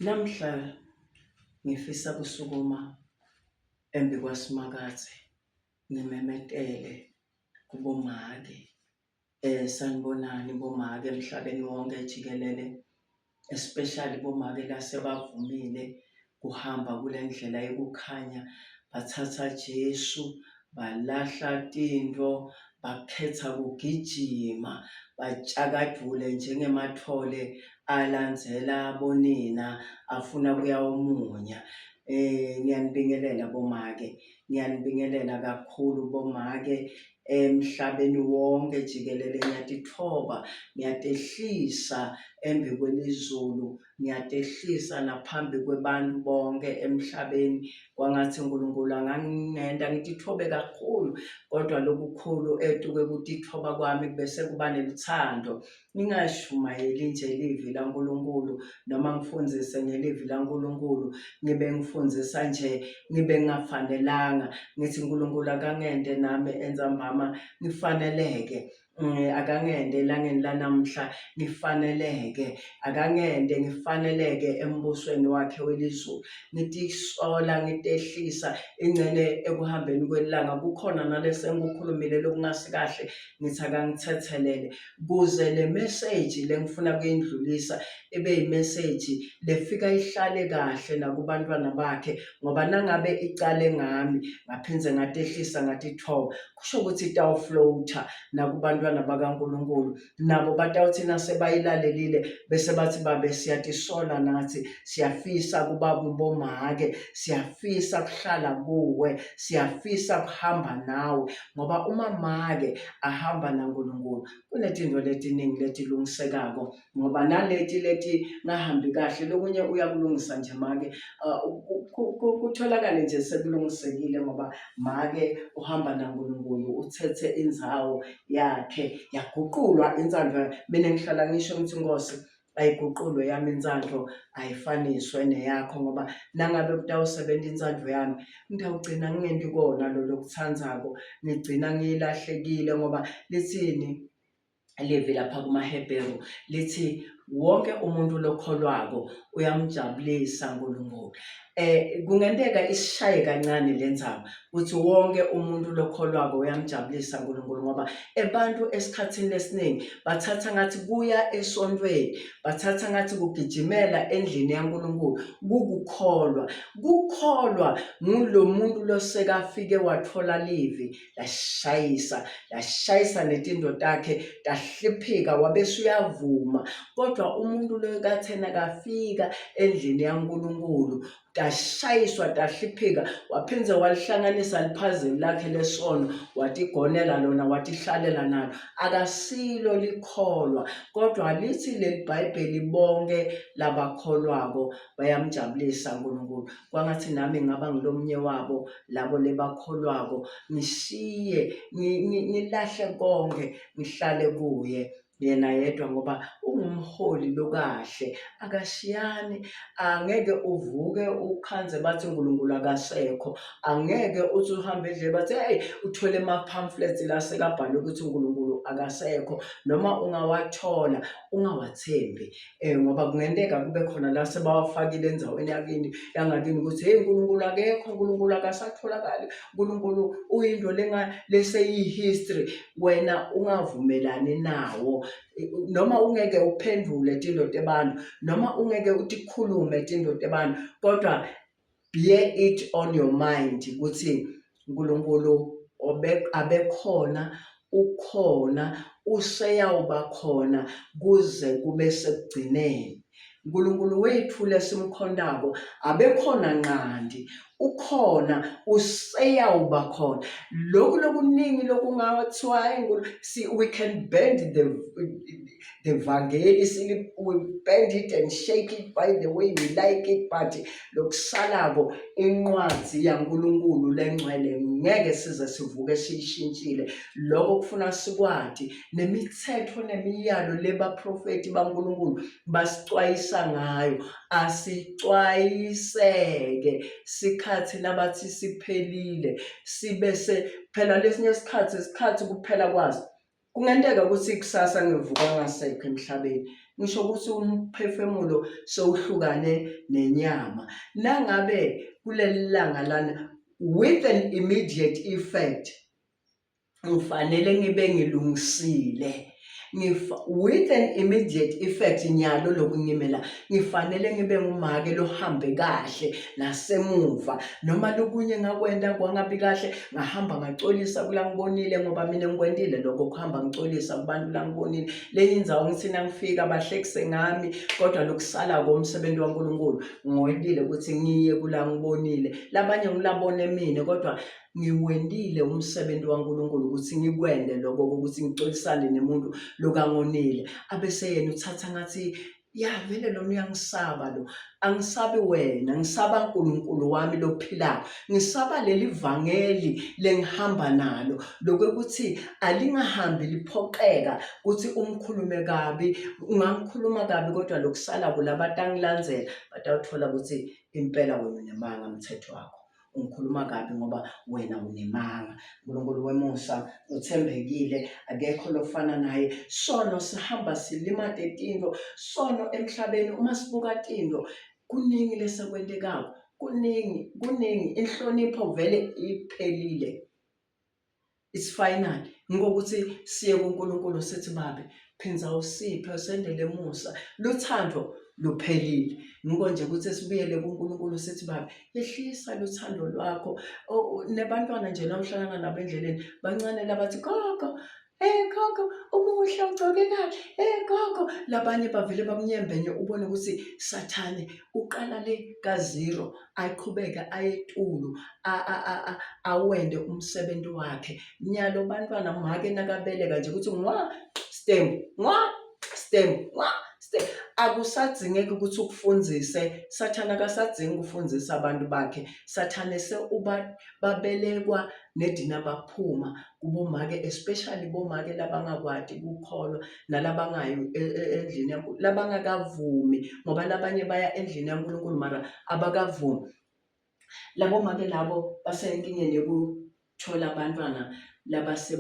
Namhla ngifisa kusukuma embikwaSimakadze ngimemetele kubomake. Eh sanibonani bomake emhlabeni wonke jikelele especially bomake lasebavumile kuhamba kule ndlela yekukhanya bathatha Jesu balahla tintfo bakhetsa kugijima batjakadvule njengematfole alandzela bonina afuna kuyawumunya. Eh ngiyanibingelela bomake, ngiyanibingelela kakhulu bomake emhlabeni wonke jikelele ngiyatitfoba ngiyatehlisa embi kwelizulu ngiyatehlisa naphambi kwebantu bonke emhlabeni kwangathi uNkulunkulu angangenta ngititfobe kakhulu kodwa lokukhulu etuke kutitfoba kwami bese kuba neluthando ngingashumayeli nje livi laNkulunkulu noma ngifundzise ngelivi laNkulunkulu ngibe ngifundzisa nje ngibe ngingafanelanga ngithi uNkulunkulu akangente nami entsambama ngifaneleke mm, akangente elangeni lanamhla ngifaneleke akangente ngifaneleke embusweni wakhe welizulu ngitisola ngitehlisa ingcene ekuhambeni kwelanga kukhona nalesengikukhulumile lokungasikahle ngithi akangithethelele kuze le message lengifuna kuyindlulisa ibe yimeseji lefika ihlale kahle nakubantwana bakhe ngoba nangabe icale ngami ngaphindze ngatehlisa ngatithoba kusho ukuthi itawufloatha nakubantwana bakaNkulunkulu nabo batawuthi nasebayilalelile bese bathi babe siyatisola nathi siyafisa kuba kubomake siyafisa kuhlala kuwe siyafisa kuhamba nawe ngoba uma make ahamba naNkulunkulu kunetinto letiningi letilungisekako ngoba naleti leti ngahambi kahle lokunye uyakulungisa nje make uh, kutholakale nje sekulungisekile ngoba make uhamba naNkulunkulu uthethe indzawo yakhe yaguqulwa intsandvo mina ngihlala ngisho ngithi Nkosi ayiguqulwe yami intsandvo ayifaniswe neyakho ngoba nangabe kutawusebenta intsandvo yami ngitawugcina ngingenti kona lo lokutsandzako ngigcina ngilahlekile ngoba litsini livi lapha kumaHebheru lithi wonke umuntu lokholwako uyamjabulisa uNkulunkulu eh kungenteka isishaye kancane lendzaba ukuthi wonke umuntu lokholwako uyamjabulisa uNkulunkulu ngoba abantu esikhathini lesiningi bathatha ngathi kuya esontweni bathatha ngathi kugijimela endlini yaNkulunkulu kukukholwa kukholwa ngulomuntu losekafike wathola livi lashayisa lashayisa netinto takhe tahliphika wabese uyavuma kodwa umuntu loyo kathena kafika endlini yaNkulunkulu tashayiswa tahliphika waphindze walihlanganisa liphazeli lakhe lesono watigonela lona watihlalela nalo akasilo likholwa kodwa lithi leli bhayibheli bonke labakholwako bayamjabulisa uNkulunkulu kwangathi nami ngaba ngilomnye wabo labo lebakholwako ngishiye ngilahle konke ngihlale kuye yena yedwa ngoba ungumholi lokahle akashiyani angeke uvuke ukhanze bathi uNkulunkulu akasekho angeke uthi uhambe endleleni bathi hey uthole ama-pamphlets la sekabhalwe ukuthi uNkulunkulu akasekho noma ungawathola ungawathembi eh ngoba kungenteka kube khona la sebawafakile endaweni yakini yangakini ukuthi hey uNkulunkulu akekho uNkulunkulu akasatholakali uNkulunkulu uyinto lenga leseyi-history wena ungavumelani nawo noma ungeke uphendule tinto tebantu noma ungeke utikhulume tinto tebantu kodwa bear it on your mind ukuthi uNkulunkulu abekhona ukhona useyawuba khona kuze kube sekugcineni. Nkulunkulu wethu lesimkhontako abekhona nqandi ukhona useyawuba khona lokhu lokuningi lokungathiwa hayi see we can bend the the vangeli sili we bend it and shake it by the way we like it but lokusalako inqwadzi yaNkulunkulu lengcwele ngeke size sivuke siyishintshile lokho kufuna sikwati nemithetho nemiyalo lebaprofeti baNkulunkulu basicwayisa ngayo asicwayiseke sikhathi nabathi siphelile sibe se phela lesinye isikhathi isikhathi kuphela kwazo Kungenteka ukuthi kusasa ngivuka ngasekho emhlabeni. Ngisho ukuthi umphefumulo sewuhlukane nenyama. Nangabe kuleli langa lana with an immediate effect ngifanele ngibe ngilungisile with an immediate effect nyalo lokhu ngime la ngifanele ngibe ngumake lohambe kahle nasemuva noma lokunye ngakwenda kwangabi kahle ngahamba ngacolisa kulangibonile ngoba mina ngikwendile lokho kuhamba ngicolisa kubantu langibonile lenye indzawo ngithi nangifika bahlekise ngami kodwa lokusala komsebenzi waNkulunkulu ngiwendile ukuthi ngiye kulangibonile labanye ngilabone mina kodwa ngiwendile umsebenzi waNkulunkulu ukuthi ngikwende lokho ukuthi ngicolisane nemuntu lokangonile abese yena uthatha ngathi ya vele lona uyangisaba lo angisabi wena ngisaba uNkulunkulu wami lophilayo ngisaba leli vangeli lengihamba nalo lokuthi alingahambi liphoqeka ukuthi umkhulume kabi ungangikhuluma kabi kodwa lokusala kulabatangilandzela batawuthola ukuthi impela wena unemanga mthetho wakho ungikhuluma kabi ngoba wena unemanga. Nkulunkulu wemusa uthembekile, akekho lofana naye. Sono sihamba silimate tinto, sono emhlabeni uma sibuka tinto kuningi lesekwentekako, kuningi kuningi, inhlonipho vele iphelile. It's final. Ngokuthi siye kuNkulunkulu sithi babe phinza usiphe usendele musa. Luthando luphelile. Ngiko nje ukuthi sibuyele kuNkulunkulu sithi babe yehlisa luthando lwakho. Nebantwana nje nawuhlangana nabo endleleni bancane labathi gogo Hey gogo, umuhle ugcoke kahle. Hey gogo, labanye bavele bakunyembenye ubone ukuthi sathane uqala le ka zero aqhubeke ayetulu awende umsebenzi wakhe. Nyalo bantwana make nakabeleka nje ukuthi ngwa stem ngwa stem ngwa stem akusadzingeki ukuthi ukufundzise sathane akasadzingi ukufundzisa abantu bakhe sathane se uba babelekwa nedina baphuma kubomake especially bomake labangakwati kukholwa nalabangayi e, e, endlini yaNkulunkulu labangakavumi ngoba labanye baya endlini yaNkulunkulu mara abakavumi labo make labo basenkingeni yokuthola abantwana labase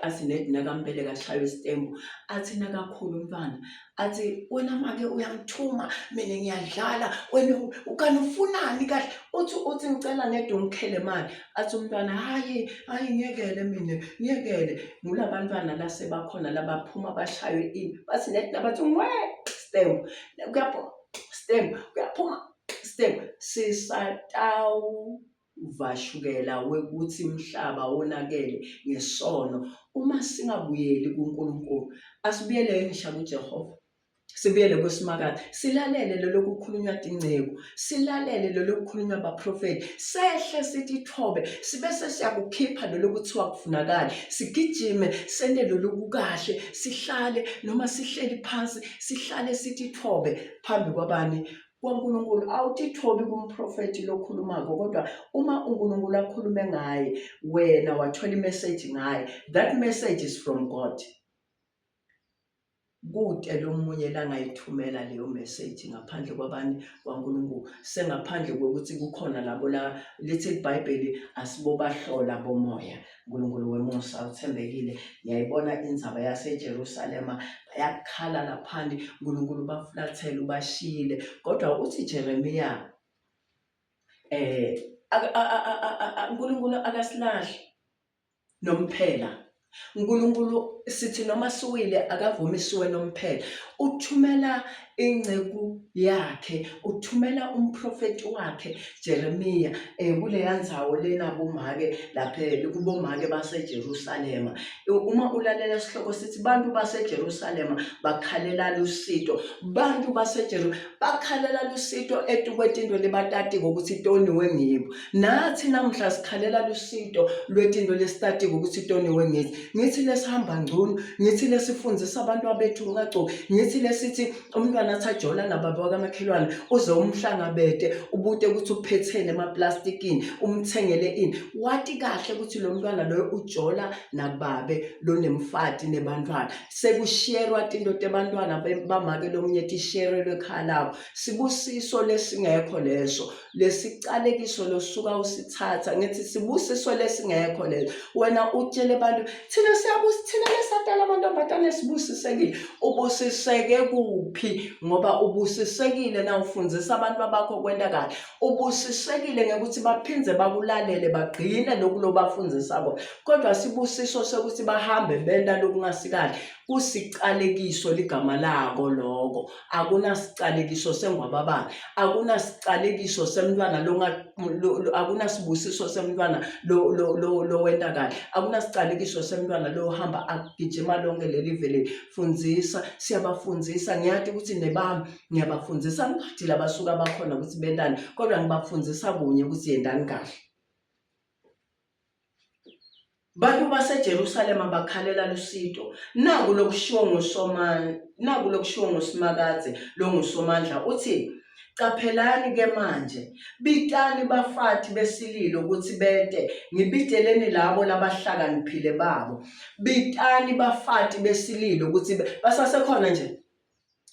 athi nedi nakambeleka ashaywe isitembu athi nakakhulu umntwana athi wena make uyangithuma mina ngiyadlala wena ukani ufunani kahle uthi uthi ngicela nede ungikhele mali athi umntwana hayi hayi ngiyekele mina ngiyekele ngulabantwana lasebakhona labaphuma bashaywe ini bathi nede bathi ngwe stembu kuyaphuma stembu kuyaphuma stembu sisatawu vashukela wekuthi umhlaba wonakele ngesono uma singabuyeli kuNkulunkulu asibuyele ngisho kuJehova sibuyele kuSimakade silalele lelo kukhulunywa tinceku silalele lelo kukhulunywa abaprofeti sehle sitithobe sibe sesiyakukhipha lelo kuthiwa kufunakali sigijime sente lolo kukahle sihlale noma sihleli phansi sihlale sitithobe phambi kwabani kwaNkulunkulu awutithobi kumprofethi lokhulumako kodwa uma uNkulunkulu akhulume ngaye wena wathola imessage ngaye that message is from God kude lomunye langayithumela leyo message ngaphandle kwabani kwaNkulunkulu sengaphandle kokuthi kukhona labo la lithi iBhayibheli asibobahlola bomoya uNkulunkulu wemusa uthembekile ngiyayibona indzaba yaseJerusalema bayakhala laphani uNkulunkulu bafulathele ubashiyile kodwa uthi Jeremiya eh uNkulunkulu akasilahli nomphela uNkulunkulu sithi noma siwile akavumi siwe nomphela uthumela inceku yakhe uthumela umprofeti wakhe Jeremiya eh kuleya ndzawo lena bomake lapha kubomake baseJerusalema uma ulalela sihloko sithi bantu baseJerusalema bakhalela lusito bantu baseJerusalema bakhalela lusito etukwetinto lebatatiko ukuthi toniwe ngibo nathi namuhla sikhalela lusito lwetinto lesitatiko ukuthi toniwe ngithi ngithi lesihamba ngcono ngithi lesifundisa abantu abethu ungagcoki ngithi lesithi umntwana athi ajola nababa wakamakhelwane uze umhlangabete ubute ukuthi uphetheni emaplastikini umthengele ini wati kahle ukuthi lo mntwana loyo ujola nababe lonemfati nebantwana sekushiyerwa tinto tebantwana bamake lomunye tisherelwe ekhaya labo sibusiso lesingekho leso lesicalekiso losuka usithatha ngithi sibusiso lesingekho leso wena utshele abantu thina siyabusi thina Satala amantombazane sibusisekile. Ubusiseke kuphi? Ngoba ubusisekile na ufundisa abantu bakho kwenta kahle. Ubusisekile ngekuthi baphindze bakulalele bagcine lokhu lobafundisa kona. Kodwa sibusiso sekuthi bahambe benta lokungasikahle kusicalekiso ligama lako loko. Akunasicalekiso sengwababane, akunasicalekiso semntwana longa akunasibusiso semntwana lowenta kahle, akunasicalekiso semntwana lohamba agijima lonke leli vele. Fundzisa, siyabafundzisa ngiyati ukuthi nebami ngiyabafundzisa ngati labasuka bakhona ukuthi bentani kodwa ngibafundzisa kunye ukuthi yentani kahle. Bantu baseJerusalema bakhalela lusito. Naku lokushiwo nguSomandla, naku lokushiwo nguSimakadze longuSomandla utsi, Caphelani ke manje, bitani bafati besililo kutsi bete, ngibiteleni labo labahlakaniphile babo. Bitani bafati besililo kutsi basasekhona nje.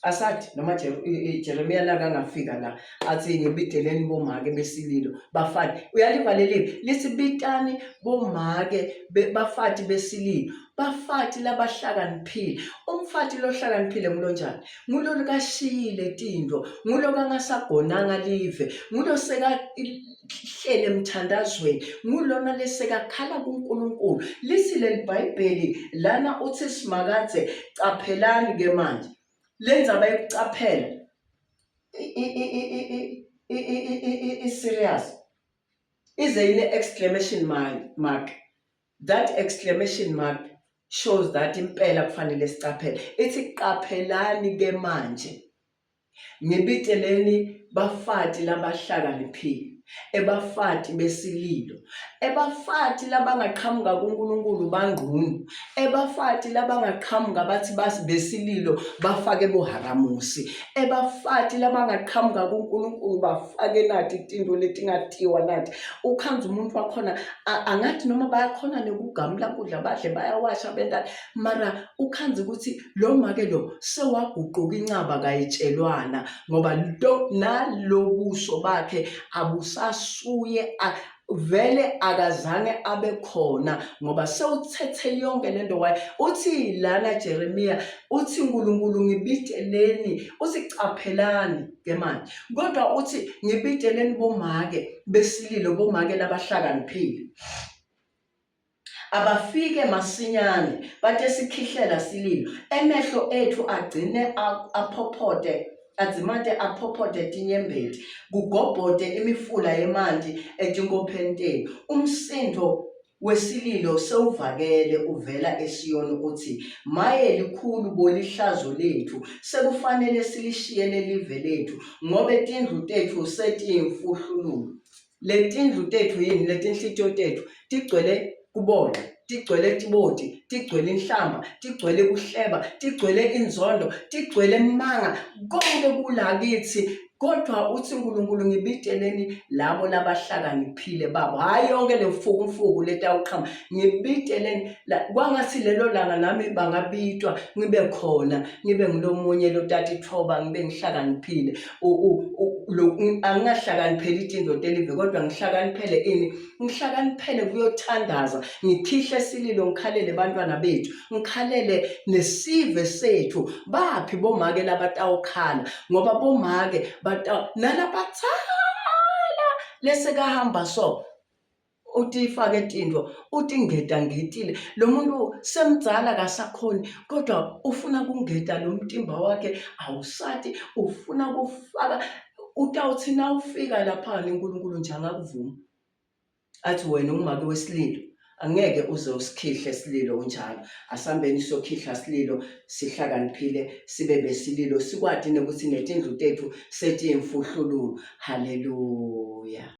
Asathi noma Jeremiya nakangafika la athi ngibideleni bomake besililo bafati uyaliva lelivi lithi bitani bomake bafati besililo bafati labahlakaniphile umfati lohlakaniphile ngulonjani ngulo likashiyile tinto ngulo kangasagonanga live ngulo sekahlele emthandazweni ngulona lesekakhala kuNkulunkulu lithi lelibhayibheli lana uthi simakadze Caphelani ke manje le ndzaba yokucaphela i-serious ize ine-exclamation mark that exclamation mark shows that impela kufanele sicaphele ithi qaphelani ke manje Ngibiteleni bafati labahlakaniphile, ebafati besililo, ebafati labangaqhamuka kuNkulunkulu bangqunu, ebafati labangaqhamuka bathi besililo bafake boharamusi, ebafati labangaqhamuka kuNkulunkulu bafake nathi tinto letingatiwa nathi. Ukhandza umuntu wakhona angathi noma bayakhona nekugamula kudla badle bayawasha bentani mara ukhandza ukuthi Lo make lo sewaguquka incaba kayitshelwana ngoba lo nalobuso bakhe abusasuye vele akazange abe khona ngoba sewuthethe yonke lento waye uthi lana Jeremiya uthi uNkulunkulu ngibiteleni uthi caphelani ke manje kodwa uthi ngibiteleni bomake besililo bomake labahlakaniphile Abafike masinyane batesikhihlela sililo, emehlo etfu agcine aphophote adzimate aphophote tinyembeti, kugobhote imifula yemanti etinkopheni tenu. Umsindvo wesililo sewuvakele uvela eSiyoni utsi, Maye likhulu bo lihlazo letfu! Sekufanele silishiye lelive letfu, ngobe tindlu tetfu setiyimfuhlululu. Letindlu tetfu yini letinhlitiyo tetfu tigcwele kubola, tigcwele tiboti, tigcwele inhlamba, tigcwele kuhleba, tigcwele inzondo, tigcwele manga, konke kula kithi. Kodwa uthi uNkulunkulu ngibiteleni labo labahlakaniphile babo, hhayi yonke le mfukumfuku letawuqhamuka, ngibiteleni kwangathi lelo langa nami bangabitwa ngibe khona ngibe ngulomunye lotatitfoba ngibe ngihlakaniphile angingahlakanipheli itinto telive kodwa ngihlakaniphele ini ngihlakaniphele kuyothandaza ngikhihle sililo ngikhalele bantwana bethu ngikhalele nesive sethu baphi bomake labatawukhala ngoba bomake bata nalabatsala lesekahamba so utifake tintfo utingeta ngetile lo muntu semdzala kasakhoni kodwa ufuna kungeta lo mtimba wakhe awusati ufuna kufaka utawuthi nawufika laphana uNkulunkulu nje angakuvuma athi wena ungumake wesililo angeke uze usikhihle sililo unjalo asambeni siyokhihla sililo sihlakaniphile sibe besililo sikwati nekuthi netindlu tethu setiyimfuhlululu haleluya.